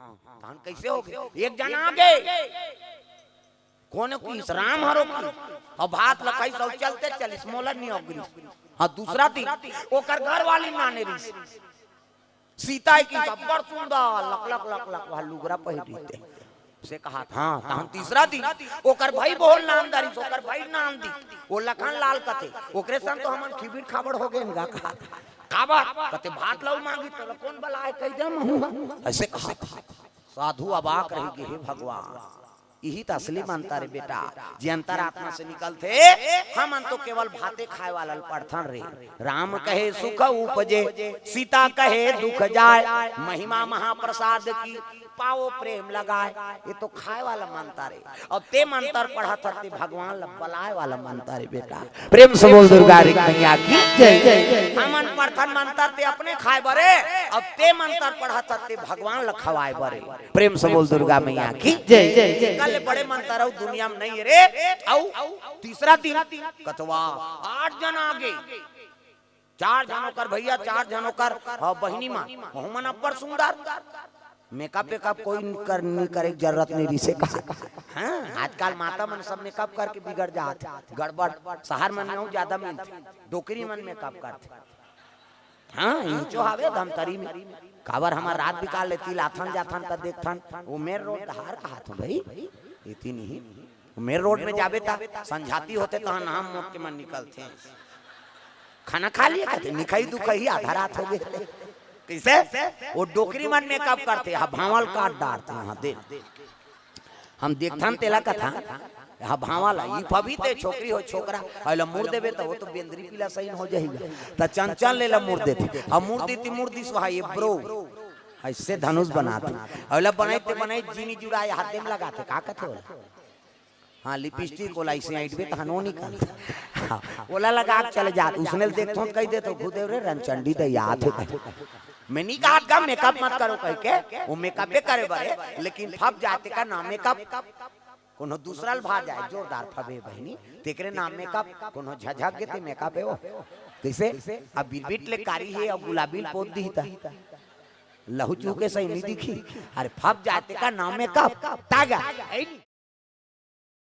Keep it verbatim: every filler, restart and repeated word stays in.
तहन कइसे होगे? एक झन आगे, कोन किहिस? राम हरो किहिस। अउ भात ल खाइस अउ चलते चलिस, मोला नइ अगरिस। हाँ, दूसरा दिन ओकर घरवाली ल आने रिहिस। सीता हे किहिस, अब्बड़ सुंदर, लक लक लक लक, वह लुगरा पहिरे रहिथे। से कहा, हाँ, तहन तीसरा दिन ओकर भई बहू ल आन डारिस, ओकर भई ल आन दिस। ओ लखन लाल कथे, ओकरे संग तो हमन खिबिड़ खाबड़ होगेन गा कहा। काबर? कथे भात ल अउ मांगी, तोला कोन बलाय, कहि दे महूं। अइसे कहा। साधु अबाक रहिगे, हे भगवान, इही त असली मंतर ए बेटा, जे अंतरात्मा से निकलथे। हमन तो केवल भाते खाय वाला ल पढ़थन रे। राम कहे सुख उपजे, सीता कहे दुख जाय, महिमा महाप्रसाद की पावो प्रेम लगाय। ये तो खाय वाला मंतर ए। अब ते मंतर पढ़त हस ते भगवान ल बलाय वाला मंतर ए बेटा। प्रेम से बोल दुर्गा रे मैया की जय। हमन पढ़थन मंतर ते अपने खाय बर ए, अब ते मंतर पढ़त हस ते भगवान ल खवाय बर ए। प्रेम से बोल दुर्गा मैया की जय। एकर ले बड़े मंतर अउ दुनिया म नइ हे रे। अउ तीसरा दिन कथवा आठ झन आगे, चार झन ओकर भइया, चार झन ओकर, हाँ, बहिनी मन, ओहू मन अब्बड़ सुंदर। मेकअप वेकअप कोई कर, नइ करे के जरूरत नइ रिहिसे कहा। हाँ, आजकल माता मन सब मेकअप करके बिगड़ जात हे। गड़बड़, सहर मन में अउ जादा मिलथे, डोकरी मन मेकअप करथे। हाँ, इंचो हावे धमतरी में। काबर हमर रात बिकाल ले तिल आथन जाथन त देखथन, ओ मेन रोड डहार कहाथंव भई, एती नहीं। ओ मेन रोड में जाबे त संझाती होथे तहाँ नाम मोट के मन निकलथे। खाना खा लिहे कथे, निखई दुखई आधा रात होगे। कइसे? ओ डोकरी मन मेकअप करथे, हा भांवल काट डारथे, हाँ दे। हम देखथन तेला कथन, हा भांवल, ई पबही ते छोकरी हो छोकरा, अउ एला मुड़ देबे त ओ तो बेंदरी पिला सहीन हो जाही। त चंचल ले ला मुड़ देथे, अउ मुड़ देती मुड़ दिस वहाँ ये ब्रो, अइसे धनुष बनाथे, अउ एला बनाइते बनाइत जीनी जुड़ाय हाथे में लगाथे, का कथे ओला? हाँ, लिपस्टिक ओला अइसे अइंटबे तहन ओ निकलथे। हाँ, ओला लगा के चले जात, उसने ल देखथंव त कहि देथंव, "घुदेव रे रनचंडी दई आत हे।" मैं नइ कहत गा मेकअप मत करो कहिके, ओ मेकअपे करे बर ए, लेकिन फब जाय तेकर नाम मेकअप। कोनो दूसरा ल भा जाय, जोरदार फबे बहिनी, तेकरे नाम मेकअप, कोनो झझक गे ते मेकअप हे ओ। कइसे? अब बिरबिट ले कारी हे अउ गुलाबी ल पोत दिही त लहू चूके सही नइ दिखही। अरे फब जाय तेकर नाम मेकअप, तागा।